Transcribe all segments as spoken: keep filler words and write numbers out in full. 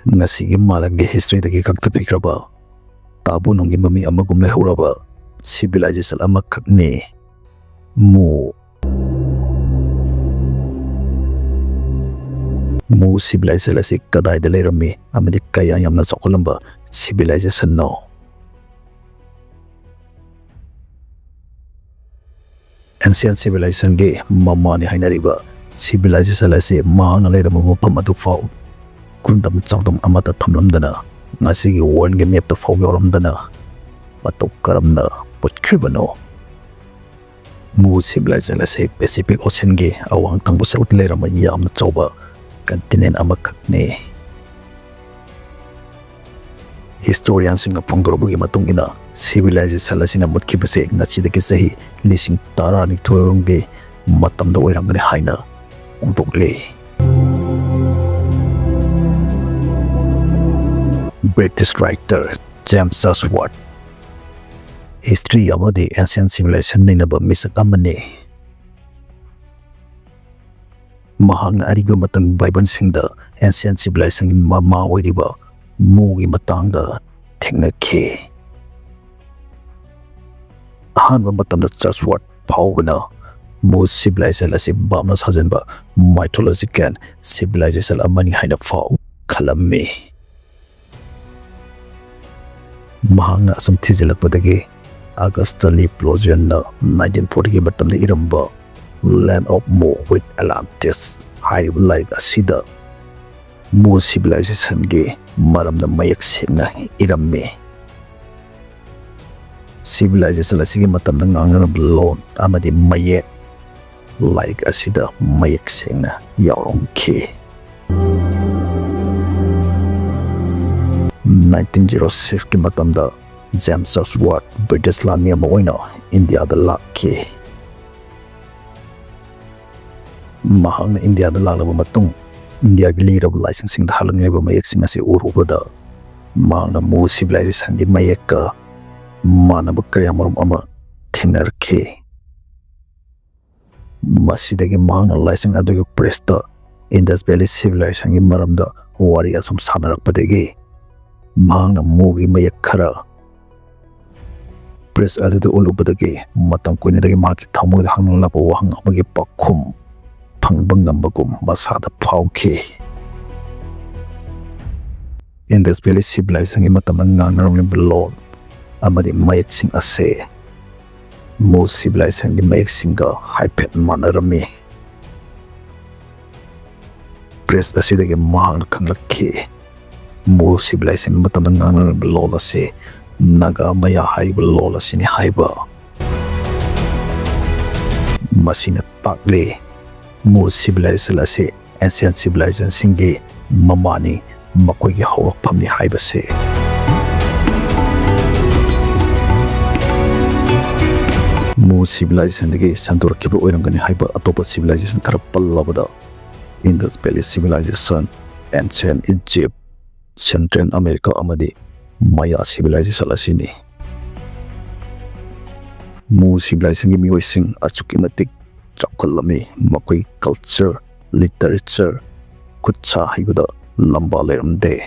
ꯉꯁꯤꯒꯤ ꯃꯥꯂꯦꯝꯒꯤ historyꯗꯒꯤ ꯀꯛꯊꯠꯄꯤꯈ꯭ꯔꯕ, ꯇꯥꯕꯨ ꯅꯨꯡꯒꯤ ꯃꯃꯤ ꯑꯃꯒꯨꯝ ꯂꯩꯍꯧꯔꯕ civilization ꯑꯃꯈꯛꯅꯤ꯫ ꯃꯨ꯫ ꯃꯨ civilization ꯑꯁꯤ ꯀꯗꯥꯏꯗ ꯂꯩꯔꯝꯃꯤ ꯑꯃꯗꯤ ꯀꯌꯥ ꯌꯥꯝꯅ ꯆꯥꯎꯈꯠꯂꯝꯕ civilizationꯅꯣ? Ancient civilizationꯒꯤ ꯃꯃꯥꯅꯤ ꯍꯥꯏꯅꯔꯤꯕ civilization ꯑꯁꯤ ꯃꯍꯥꯛꯅ ꯂꯩꯔꯝꯕ ꯃꯐꯝ ꯑꯗꯨ ꯐꯥꯎ ꯈꯨꯟꯗꯝ ꯆꯥꯡꯗꯝ ꯑꯃꯠꯇ ꯊꯝꯂꯝꯗꯅ, ꯉꯁꯤꯒꯤ worldꯒꯤ mapꯇ ꯐꯥꯎ ꯌꯥꯎꯔꯝꯗꯅ, ꯃꯇꯧ ꯀꯔꯝꯅ ꯃꯨꯠꯈ꯭ꯔꯤꯕꯅꯣ? ꯃꯨ civilization ꯑꯁꯤ Pacific Oceanꯒꯤ ꯑꯋꯥꯡ ꯊꯪꯕ ꯁꯔꯨꯛꯇ ꯂꯩꯔꯝꯕ ꯌꯥꯝꯅ ꯆꯥꯎꯕ continent ꯑꯃꯈꯛꯅꯤ꯫ Historianꯁꯤꯡꯅ ꯐꯣꯡꯗꯣꯔꯛꯄꯒꯤ ꯃꯇꯨꯡ ꯏꯟꯅ, civilization ꯑꯁꯤꯅ ꯃꯨꯠꯈꯤꯕꯁꯦ ꯉꯁꯤꯗꯒꯤ ꯆꯍꯤ ꯂꯤꯁꯤꯡ ꯇꯔꯥꯅꯤꯊꯣꯏ ꯔꯣꯝꯒꯤ ꯃꯇꯝꯗ ꯑꯣꯏꯔꯝꯒꯅꯤ ꯍꯥꯏꯅ ꯐꯣꯡꯗꯣꯛꯂꯤ꯫ British writer James Chatsworth history ꯑꯃꯗꯤ ancient civilization ꯅꯩꯅꯕ ꯃꯤꯁꯛ ꯑꯃꯅꯤ꯫ ꯃꯍꯥꯛꯅ ꯑꯔꯤꯕ ꯃꯇꯝꯒꯤ ꯕꯥꯏꯕꯜꯁꯤꯡꯗ ancient civilizationꯒꯤ ꯃꯃꯥ ꯑꯣꯏꯔꯤꯕ ꯃꯨꯒꯤ ꯃꯇꯥꯡꯗ ꯊꯦꯡꯅꯈꯤ꯫ ꯑꯍꯥꯟꯕ ꯃꯇꯝꯗ Chatsworth ꯐꯥꯎꯕꯅ ꯃꯨ civilization ꯑꯁꯤ ꯚꯥꯞꯅ ꯁꯥꯖꯟꯕ mythological civilization ꯑꯃꯅꯤ ꯍꯥꯏꯅ ꯐꯥꯎ ꯈꯜꯂꯝꯃꯤ꯫ ꯃꯍꯥꯛꯅ ꯑꯁꯨꯝ ꯊꯤꯖꯤꯜꯂꯛꯄꯗꯒꯤ Augusta Lee Ploughonꯅ nineteen fortyꯒꯤ ꯃꯇꯝꯗ ꯏꯔꯝꯕ Land of Mu with Atlantis ꯍꯥꯏꯔꯤꯕ ꯂꯥꯏꯔꯤꯛ ꯑꯁꯤꯗ ꯃꯨ civilizationꯒꯤ ꯃꯔꯝꯗ ꯃꯌꯦꯛ ꯁꯦꯡꯅ ꯏꯔꯝꯃꯤ꯫ Civilization ꯑꯁꯤꯒꯤ ꯃꯇꯝꯗ ꯉꯥꯡꯅꯔꯝꯕ ꯂꯣꯟ ꯑꯃꯗꯤ ꯃꯌꯦꯛ ꯂꯥꯏꯔꯤꯛ ꯑꯁꯤꯗ ꯃꯌꯦꯛ ꯁꯦꯡꯅ ꯌꯥꯎꯔꯝꯈꯤ꯫ Nineteen zero sixꯀꯤ ꯃꯇꯝꯗ James Chatsworth British ꯂꯥꯟꯃꯤ ꯑꯃ ꯑꯣꯏꯅ ꯏꯟꯗꯤꯌꯥꯗ ꯂꯥꯛꯈꯤ꯫ ꯃꯍꯥꯛꯅ ꯏꯟꯗꯤꯌꯥꯗ ꯂꯥꯛꯂꯕ ꯃꯇꯨꯡ, ꯏꯟꯗꯤꯌꯥꯒꯤ ꯂꯤꯔꯕ ꯂꯥꯏꯁꯪꯁꯤꯡꯗ ꯍꯥꯜꯂꯛꯂꯤꯕ ꯃꯌꯦꯛꯁꯤꯡ ꯑꯁꯤ ꯎꯔꯨꯕꯗ, ꯃꯍꯥꯛꯅ ꯃꯨ civilizationꯒꯤ ꯃꯌꯦꯛꯀ ꯃꯥꯟꯅꯕ ꯀꯌꯥꯃꯔꯨꯝ ꯑꯃ ꯊꯦꯡꯅꯔꯛꯈꯤ꯫ ꯃꯁꯤꯗꯒꯤ ꯃꯍꯥꯛꯅ ꯂꯥꯏꯁꯪ ꯑꯗꯨꯒꯤ priestꯇ Indus Valley civilizationꯒꯤ ꯃꯔꯝꯗ ꯋꯥꯔꯤ ꯑꯁꯨꯝ ꯁꯥꯟꯅꯔꯛꯄꯗꯒꯤ ꯃꯍꯥꯛꯅ ꯃꯨꯒꯤ ꯃꯌꯦꯛ ꯈꯔ ꯄ꯭ꯔꯦꯁ ꯑꯗꯨꯗ ꯎꯠꯂꯨꯕꯗꯒꯤ ꯃꯇꯝ ꯀꯨꯏꯅꯗꯒꯤ ꯃꯍꯥꯛꯀꯤ ꯊꯃꯣꯏꯗ ꯍꯪꯂꯛꯂꯕ ꯋꯥꯍꯪ ꯑꯃꯒꯤ ꯄꯥꯎꯈꯨꯝ ꯐꯪꯕ ꯉꯝꯕꯒꯨꯝ ꯃꯁꯥꯗ ꯐꯥꯎꯈꯤ꯫ ꯏꯟꯗꯁ ꯚꯦꯂꯤ ꯁꯤꯚꯤꯂꯥꯏꯖꯦꯁꯟꯒꯤ ꯃꯇꯝꯗ ꯉꯥꯡꯅꯔꯝꯂꯤꯕ ꯂꯣꯟ ꯑꯃꯗꯤ ꯃꯌꯦꯛꯁꯤꯡ ꯑꯁꯤ ꯃꯨ ꯁꯤꯚꯤꯂꯥꯏꯖꯦꯁꯟꯒꯤ ꯃꯌꯦꯛꯁꯤꯡꯒ ꯍꯥꯏꯐꯦꯠ ꯃꯥꯟꯅꯔꯝꯃꯤ꯫ ꯄ꯭ꯔꯦꯁ ꯑꯁꯤꯗꯒꯤ ꯃꯍꯥꯛꯅ ꯈꯪꯂꯛꯈꯤ, ꯃꯨ ꯁꯤꯚꯤꯂꯥꯏꯖꯦꯁꯟꯒꯤ ꯃꯇꯝꯗ ꯉꯥꯡꯅꯔꯝꯕ ꯂꯣꯜ ꯑꯁꯤ ꯅꯥꯒꯥ ꯃꯌꯥ ꯍꯥꯏꯔꯤꯕ ꯂꯣꯜ ꯑꯁꯤꯅꯤ ꯍꯥꯏꯕ꯫ ꯃꯁꯤꯅ ꯇꯥꯛꯂꯤ, ꯃꯨ ꯁꯤꯚꯤꯂꯥꯏꯖꯦꯁꯟ ꯑꯁꯤ ꯑꯦꯟꯁꯤꯌꯟ ꯁꯤꯚꯤꯂꯥꯏꯖꯦꯁꯟꯁꯤꯡꯒꯤ ꯃꯃꯥꯅꯤ, ꯃꯈꯣꯏꯒꯤ ꯍꯧꯔꯛꯐꯝꯅꯤ ꯍꯥꯏꯕꯁꯤ꯫ ꯃꯨ ꯁꯤꯚꯤꯂꯥꯏꯖꯦꯁꯟꯗꯒꯤ ꯁꯟꯗꯣꯔꯛꯈꯤꯕ ꯑꯣꯏꯔꯝꯒꯅꯤ ꯍꯥꯏꯕ ꯑꯇꯣꯞꯄ ꯁꯤꯚꯤꯂꯥꯏꯖꯦꯁꯟ ꯈꯔ ꯄꯜꯂꯕꯗ, Indus valley civilisation, ancient Egypt, central America ꯑꯃꯗꯤ ꯃꯌꯥ ꯁꯤꯚꯤꯂꯥꯏꯖꯦꯁꯟ ꯑꯁꯤꯅꯤ꯫ ꯃꯨ ꯁꯤꯚꯤꯂꯥꯏꯖꯦꯁꯟꯒꯤ ꯃꯤꯑꯣꯏꯁꯤꯡ ꯑꯁꯨꯛꯀꯤ ꯃꯇꯤꯛ ꯆꯥꯎꯈꯠꯂꯝꯃꯤ, ꯃꯈꯣꯏ ꯀꯜꯆꯔ, ꯂꯤꯇꯔꯦꯆꯔ, ꯈꯨꯠ ꯁꯥ ꯍꯩꯕꯗ ꯂꯝꯕꯥ ꯂꯩꯔꯝꯗꯦ꯫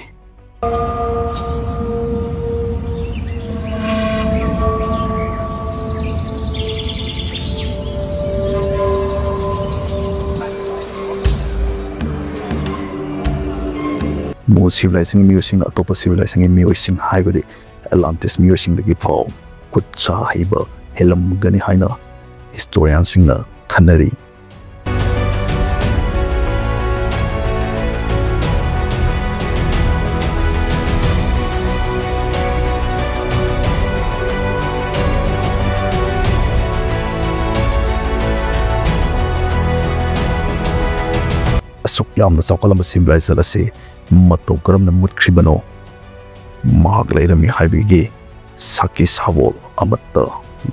ꯃꯨ ꯁꯤꯚꯤꯂꯥꯏꯖꯦꯁꯟꯒꯤ ꯃꯤꯑꯣꯏꯁꯤꯡꯅ ꯑꯇꯣꯞꯄ ꯁꯤꯚꯤꯂꯥꯏꯖꯦꯁꯟꯒꯤ ꯃꯤꯑꯣꯏꯁꯤꯡ, ꯍꯥꯏꯕꯗꯤ ꯑꯦꯠꯂꯥꯟꯇꯤꯁ ꯃꯤꯑꯣꯏꯁꯤꯡꯗꯒꯤ ꯐꯥꯎ ꯈꯨꯠ ꯁꯥ ꯍꯩꯕ ꯍꯦꯜꯂꯝꯒꯅꯤ ꯍꯥꯏꯅ ꯍꯤꯁꯇꯣꯔꯤꯌꯥꯟꯁꯤꯡꯅ ꯈꯟꯅꯔꯤ꯫ ꯑꯁꯨꯛ ꯌꯥꯝꯅ ꯆꯥꯎꯈꯠꯂꯝꯕ ꯁꯤꯚꯤꯂꯥꯏꯖꯦꯁꯟ ꯑꯁꯤ ꯃꯇꯧ ꯀꯔꯝꯅ ꯃꯨꯠꯈ꯭ꯔꯤꯕꯅꯣ? ꯃꯍꯥꯛ ꯂꯩꯔꯝꯃꯤ ꯍꯥꯏꯕꯒꯤ ꯁꯥꯈꯤ ꯁꯥꯕꯣꯜ ꯑꯃꯠꯇ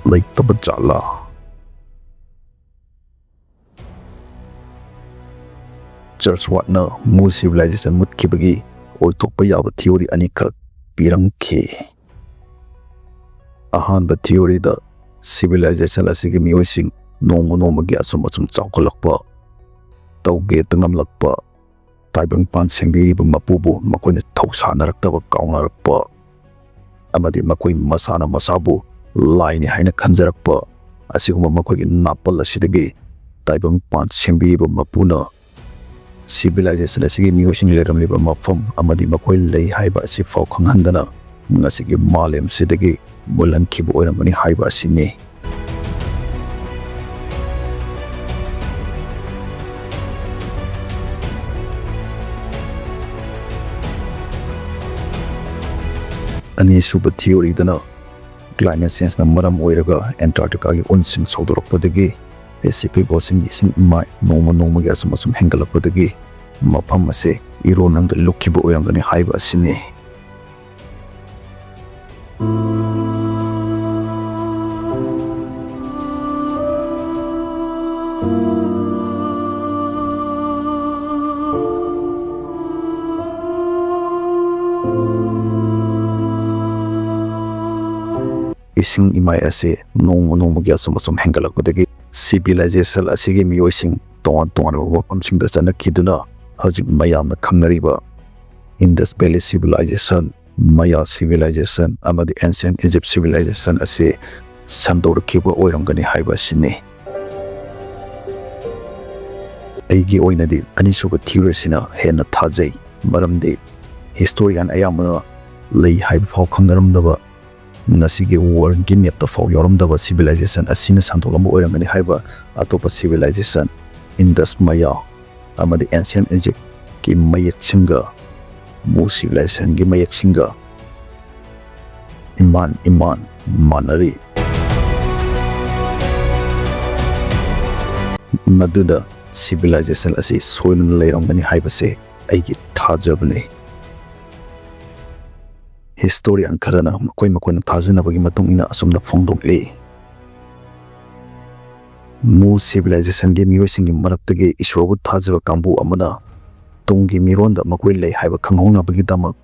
ꯂꯩꯇꯕ ꯖꯥꯠꯂꯥ? ꯆꯔꯆ ꯋꯥꯠꯅ ꯃꯨ ꯁꯤꯚꯤꯂꯥꯏꯖꯦꯁꯟ ꯃꯨꯠꯈꯤꯕꯒꯤ ꯑꯣꯏꯊꯣꯛꯄ ꯌꯥꯕ ꯊꯤꯑꯣꯔꯤ ꯑꯅꯤꯈꯛ ꯄꯤꯔꯝꯈꯤ꯫ ꯑꯍꯥꯟꯕ ꯊꯤꯑꯣꯔꯤꯗ, ꯁꯤꯚꯤꯂꯥꯏꯖꯦꯁꯟ ꯑꯁꯤꯒꯤ ꯃꯤꯑꯣꯏꯁꯤꯡ ꯅꯣꯡꯃ ꯅꯣꯡꯃꯒꯤ ꯑꯁꯨꯝ ꯑꯁꯨꯝ ꯆꯥꯎꯈꯠꯂꯛꯄ, ꯇꯧꯒꯦꯇ ꯉꯝꯂꯛꯄ, ꯇꯥꯏꯕꯪꯄꯥꯟ ꯁꯦꯝꯕꯤꯔꯤꯕ ꯃꯄꯨꯕꯨ ꯃꯈꯣꯏꯅ ꯊꯧꯁꯥꯅꯔꯛꯇꯕ, ꯀꯥꯎꯅꯔꯛꯄ ꯑꯃꯗꯤ ꯃꯈꯣꯏ ꯃꯁꯥꯅ ꯃꯁꯥꯕꯨ ꯂꯥꯏꯅꯤ ꯍꯥꯏꯅ ꯈꯟꯖꯔꯛꯄ ꯑꯁꯤꯒꯨꯝꯕ ꯃꯈꯣꯏꯒꯤ ꯅꯥꯄꯜ ꯑꯁꯤꯗꯒꯤ ꯇꯥꯏꯕꯪꯄꯥꯟ ꯁꯦꯝꯕꯤꯔꯤꯕ ꯃꯄꯨꯅ civilization ꯑꯁꯤꯒꯤ ꯃꯤꯑꯣꯏꯁꯤꯡ ꯂꯩꯔꯝꯂꯤꯕ ꯃꯐꯝ ꯑꯃꯗꯤ ꯃꯈꯣꯏ ꯂꯩ ꯍꯥꯏꯕ ꯑꯁꯤ ꯐꯥꯎ ꯈꯪꯍꯟꯗꯅ ꯉꯁꯤꯒꯤ ꯃꯥꯂꯦꯝꯁꯤꯗꯒꯤ ꯃꯨꯜꯍꯟꯈꯤꯕ ꯑꯣꯏꯔꯝꯒꯅꯤ ꯍꯥꯏꯕ ꯑꯁꯤꯅꯤ꯫ ꯑꯅꯤꯁꯨꯕ theoryꯗꯅ climate changeꯅ ꯃꯔꯝ ꯑꯣꯏꯔꯒ Antarcticaꯒꯤ ꯎꯟꯁꯤꯡ ꯁꯧꯗꯣꯔꯛꯄꯗꯒꯤ Pacific Oceanꯒꯤ ꯏꯁꯤꯡ ꯏꯃꯥꯏ ꯅꯣꯡꯃ ꯅꯣꯡꯃꯒꯤ ꯑꯁꯨꯝ ꯑꯁꯨꯝ ꯍꯦꯟꯒꯠꯂꯛꯄꯗꯒꯤ ꯃꯐꯝ ꯑꯁꯤ ꯏꯔꯣꯟ ꯂꯪꯗ ꯂꯨꯞꯈꯤꯕ ꯑꯣꯏꯔꯝꯒꯅꯤ ꯍꯥꯏꯕ ꯑꯁꯤꯅꯤ꯫ ꯏꯁꯤꯡ ꯏꯃꯥꯏ ꯑꯁꯤ ꯅꯣꯡꯃ ꯅꯣꯡꯃꯒꯤ ꯑꯁꯨꯝ ꯑꯁꯨꯝ ꯍꯦꯟꯒꯠꯂꯛꯄꯗꯒꯤ civilization ꯑꯁꯤꯒꯤ ꯃꯤꯑꯣꯏꯁꯤꯡ ꯇꯣꯉꯥꯟ ꯇꯣꯉꯥꯟꯕ ꯃꯐꯝꯁꯤꯡꯗ ꯆꯠꯅꯈꯤꯗꯨꯅ ꯍꯧꯖꯤꯛ ꯃꯌꯥꯝꯅ ꯈꯪꯅꯔꯤꯕ Indus Valley Civilization, Maya Civilization ꯑꯃꯗꯤ Ancient Egypt Civilization ꯑꯁꯤ ꯁꯟꯗꯣꯔꯛꯈꯤꯕ ꯑꯣꯏꯔꯝꯒꯅꯤ ꯍꯥꯏꯕ ꯑꯁꯤꯅꯤ꯫ ꯑꯩꯒꯤ ꯑꯣꯏꯅꯗꯤ ꯑꯅꯤꯁꯨꯕ theory ꯑꯁꯤꯅ ꯍꯦꯟꯅ ꯊꯥꯖꯩ, ꯃꯔꯝꯗꯤ historian ꯑꯌꯥꯝꯕꯅ ꯂꯩ ꯍꯥꯏꯕ ꯐꯥꯎ ꯈꯪꯅꯔꯝꯗꯕ, ꯉꯁꯤꯒꯤ worldꯒꯤ mapꯇ ꯐꯥꯎ ꯌꯥꯎꯔꯝꯗꯕ civilization ꯑꯁꯤꯅ ꯁꯟꯗꯣꯛꯂꯝꯕ ꯑꯣꯏꯔꯝꯒꯅꯤ ꯍꯥꯏꯕ ꯑꯇꯣꯞꯄ civilization, Indus, Maya ꯑꯃꯗꯤ Ancient Egyptꯀꯤ ꯃꯌꯦꯛꯁꯤꯡꯒ Mu civilizationꯒꯤ ꯃꯌꯦꯛꯁꯤꯡꯒ ꯏꯃꯥꯟ ꯏꯃꯥꯟ ꯃꯥꯟꯅꯔꯤ꯫ ꯃꯗꯨꯗ civilization ꯑꯁꯤ ꯁꯣꯏꯗꯅ ꯂꯩꯔꯝꯒꯅꯤ ꯍꯥꯏꯕꯁꯦ ꯑꯩꯒꯤ ꯊꯥꯖꯕꯅꯤ꯫ Historian ꯈꯔꯅ ꯃꯈꯣꯏ ꯃꯈꯣꯏꯅ ꯊꯥꯖꯅꯕꯒꯤ ꯃꯇꯨꯡ ꯏꯟꯅ ꯑꯁꯨꯝꯅ ꯐꯣꯡꯗꯣꯛꯂꯤ꯫ Mu civilizationꯒꯤ ꯃꯤꯑꯣꯏꯁꯤꯡꯒꯤ ꯃꯔꯛꯇꯒꯤ ꯏꯁꯣꯔꯕꯨ ꯊꯥꯖꯕ ꯀꯥꯡꯕꯨ ꯑꯃꯅ ꯇꯨꯡꯒꯤ ꯃꯤꯔꯣꯟꯗ ꯃꯈꯣꯏ ꯂꯩ ꯍꯥꯏꯕ ꯈꯪꯍꯧꯅꯕꯒꯤꯗꯃꯛ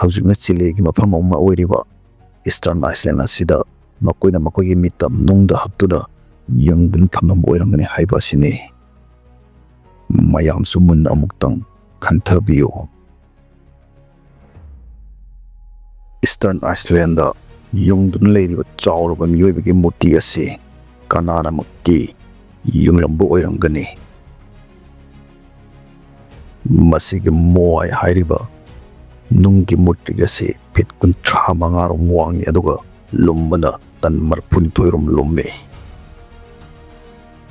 ꯍꯧꯖꯤꯛꯅ ꯆꯤꯂꯤꯒꯤ ꯃꯐꯝ ꯑꯃ ꯑꯣꯏꯔꯤꯕ Easter Island ꯑꯁꯤꯗ ꯃꯈꯣꯏꯅ ꯃꯈꯣꯏꯒꯤ ꯃꯤꯠꯇ ꯅꯨꯡꯗ ꯍꯛꯇꯨꯅ ꯌꯨꯡꯗꯨꯅ ꯊꯝꯂꯝꯕ ꯑꯣꯏꯔꯝꯒꯅꯤ ꯍꯥꯏꯕ ꯑꯁꯤꯅꯤ꯫ ꯃꯌꯥꯝꯁꯨ ꯃꯨꯟꯅ ꯑꯃꯨꯛꯇꯪ ꯈꯟꯊꯕꯤꯌꯨ꯫ Eastern Iceland ꯌꯨꯡꯗꯨꯅ ꯂꯩꯔꯤꯕ ꯆꯥꯎꯔꯕ ꯃꯤꯑꯣꯏꯕꯒꯤ ꯃꯨꯔꯇꯤ ꯑꯁꯤ ꯀꯅꯥꯅꯃꯛꯇꯤ ꯌꯦꯡꯂꯝꯕ ꯑꯣꯏꯔꯝꯒꯅꯤ꯫ ꯃꯁꯤꯒꯤ Moai ꯍꯥꯏꯔꯤꯕ ꯅꯨꯡꯒꯤ ꯃꯨꯔꯇꯤ ꯑꯁꯤ ꯐꯤꯠ ꯀꯨꯟꯊ꯭ꯔꯥ ꯃꯉꯥ ꯔꯣꯝ ꯋꯥꯡꯏ, ꯑꯗꯨꯒ ꯂꯨꯝꯕꯅ ꯇꯟ ꯃꯔꯤꯐꯨ ꯅꯤꯊꯣꯏ ꯔꯣꯝ ꯂꯨꯝꯃꯤ꯫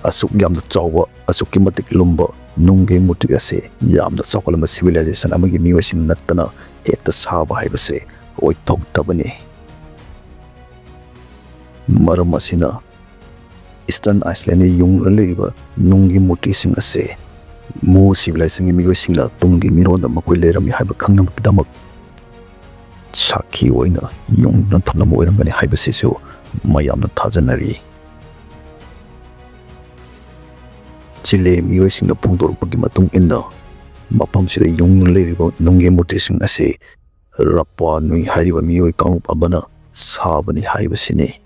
ꯑꯁꯨꯛ ꯌꯥꯝꯅ ꯆꯥꯎꯕ, ꯑꯁꯨꯛꯀꯤ ꯃꯇꯤꯛ ꯂꯨꯝꯕ ꯅꯨꯡꯒꯤ ꯃꯨꯔꯇꯤ ꯑꯁꯤ ꯌꯥꯝꯅ ꯆꯥꯎꯈꯠꯂꯕ civilization ꯑꯃꯒꯤ ꯃꯤꯑꯣꯏꯁꯤꯡ ꯅꯠꯇꯅ ꯍꯦꯛꯇ ꯁꯥꯕ ꯍꯥꯏꯕꯁꯤ ꯑꯣꯏꯊꯣꯛꯇꯕꯅꯤ꯫ ꯃꯔꯝ ꯑꯁꯤꯅ, Eastern Iceland ꯌꯨꯡꯂ ꯂꯩꯔꯤꯕ ꯅꯨꯡꯒꯤ ꯃꯨꯔꯇꯤꯁꯤꯡ ꯑꯁꯤ Mu civilizationꯒꯤ ꯃꯤꯑꯣꯏꯁꯤꯡꯅ ꯇꯨꯡꯒꯤ ꯃꯤꯔꯣꯟꯗ ꯃꯈꯣꯏ ꯂꯩꯔꯝꯃꯤ ꯍꯥꯏꯕ ꯈꯪꯅꯕꯒꯤꯗꯃꯛ ꯁꯥꯈꯤ ꯑꯣꯏꯅ ꯌꯨꯡꯗꯨꯅ ꯊꯝꯂꯝꯕ ꯑꯣꯏꯔꯝꯒꯅꯤ ꯍꯥꯏꯕꯁꯤꯁꯨ ꯃꯌꯥꯝꯅ ꯊꯥꯖꯅꯔꯤ꯫ ꯆꯤꯂꯦ ꯃꯤꯑꯣꯏꯁꯤꯡꯅ ꯐꯣꯡꯗꯣꯔꯛꯄꯒꯤ ꯃꯇꯨꯡ ꯏꯟꯅ, ꯃꯐꯝꯁꯤꯗ ꯌꯨꯡꯗꯨꯅ ꯂꯩꯔꯤꯕ ꯅꯨꯡꯒꯤ ꯃꯨꯔꯇꯤꯁꯤꯡ ꯑꯁꯤ Rapa Nui ꯍꯥꯏꯔꯤꯕ ꯃꯤꯑꯣꯏ ꯀꯥꯡꯂꯨꯞ ꯑꯃꯅ ꯁꯥꯕꯅꯤ ꯍꯥꯏꯕꯁꯤꯅꯤ꯫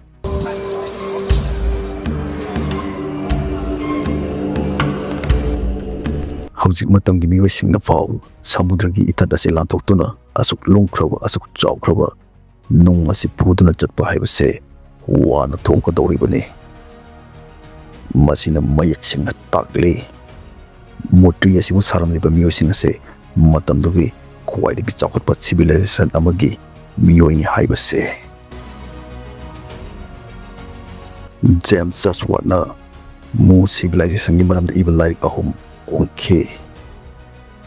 ꯍꯧꯖꯤꯛ ꯃꯇꯝꯒꯤ ꯃꯤꯑꯣꯏꯁꯤꯡꯅ ꯐꯥꯎ ꯁꯃꯨꯗ꯭ꯔꯒꯤ ꯏꯊꯠ ꯑꯁꯤ ꯂꯥꯟꯊꯣꯛꯇꯨꯅ ꯑꯁꯨꯛ ꯂꯨꯝꯈ꯭ꯔꯕ, ꯑꯁꯨꯛ ꯆꯥꯎꯈ꯭ꯔꯕ ꯅꯨꯡ ꯑꯁꯤ ꯄꯨꯗꯨꯅ ꯆꯠꯄ ꯍꯥꯏꯕꯁꯦ ꯋꯥꯅ ꯊꯣꯛꯀꯗꯧꯔꯤꯕꯅꯤ꯫ ꯃꯁꯤꯅ ꯃꯌꯦꯛ ꯁꯦꯡꯅ ꯇꯥꯛꯂꯤ, ꯃꯨꯔꯇꯤ ꯑꯁꯤꯕꯨ ꯁꯥꯔꯝꯂꯤꯕ ꯃꯤꯑꯣꯏꯁꯤꯡ ꯑꯁꯤ ꯃꯇꯝꯗꯨꯒꯤ ꯈ꯭ꯋꯥꯏꯗꯒꯤ ꯆꯥꯎꯈꯠꯄ civilization ꯑꯃꯒꯤ ꯃꯤꯑꯣꯏꯅꯤ ꯍꯥꯏꯕꯁꯦ꯫ James Chatsworthꯅ Mu civilizationꯒꯤ ꯃꯔꯝꯗ ꯏꯕ ꯂꯥꯏꯔꯤꯛ ꯑꯍꯨꯝ ꯐꯣꯡꯈꯤ꯫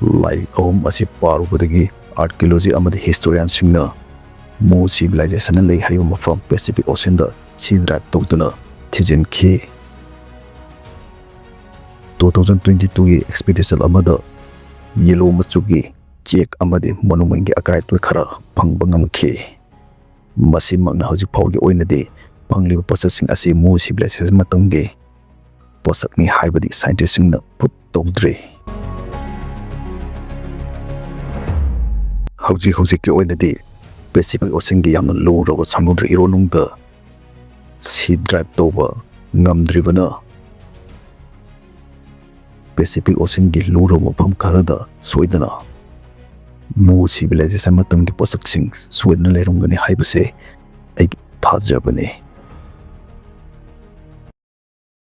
ꯂꯥꯏꯔꯤꯛ ꯑꯍꯨꯝ ꯑꯁꯤ ꯄꯥꯔꯨꯕꯗꯒꯤ archaeology ꯑꯃꯗꯤ historianꯁꯤꯡꯅ Mu civilizationꯅ ꯂꯩ ꯍꯥꯏꯔꯤꯕ ꯃꯐꯝ Pacific Oceanꯗ sea dive ꯇꯧꯗꯨꯅ ꯊꯤꯖꯤꯟꯈꯤ꯫ Two thousand twenty twoꯒꯤ expedition ꯑꯃꯗ yellow ꯃꯆꯨꯒꯤ ꯆꯦꯛ ꯑꯃꯗꯤ monumentꯒꯤ archiveꯇꯨ ꯈꯔ ꯐꯪꯕ ꯉꯝꯈꯤ꯫ ꯃꯁꯤꯃꯛꯅ ꯍꯧꯖꯤꯛ ꯐꯥꯎꯒꯤ ꯑꯣꯏꯅꯗꯤ ꯐꯪꯂꯤꯕ ꯄꯣꯠꯁꯛꯁꯤꯡ ꯑꯁꯤ Mu civilization ꯃꯇꯝꯒꯤ ꯄꯣꯠꯁꯛꯅꯤ ꯍꯥꯏꯕꯗꯤ scientistꯁꯤꯡꯅ prove ꯇꯧꯗ꯭ꯔꯤ꯫ ꯍꯧꯖꯤꯛ ꯍꯧꯖꯤꯛꯀꯤ ꯑꯣꯏꯅꯗꯤ Pacific Oceanꯒꯤ ꯌꯥꯝꯅ ꯂꯨꯔꯕ ꯁꯃꯨꯗ꯭ꯔ ꯏꯔꯣꯟꯅꯨꯡꯗ sea dive ꯇꯧꯕ ꯉꯝꯗ꯭ꯔꯤꯕꯅ Pacific Oceanꯒꯤ ꯂꯨꯔꯕ ꯃꯐꯝ ꯈꯔꯗ ꯁꯣꯏꯗꯅ ꯃꯨ civilization ꯃꯇꯝꯒꯤ ꯄꯣꯠꯁꯛꯁꯤꯡ ꯁꯣꯏꯗꯅ ꯂꯩꯔꯝꯒꯅꯤ ꯍꯥꯏꯕꯁꯦ ꯑꯩꯒꯤ ꯊꯥꯖꯕꯅꯤ꯫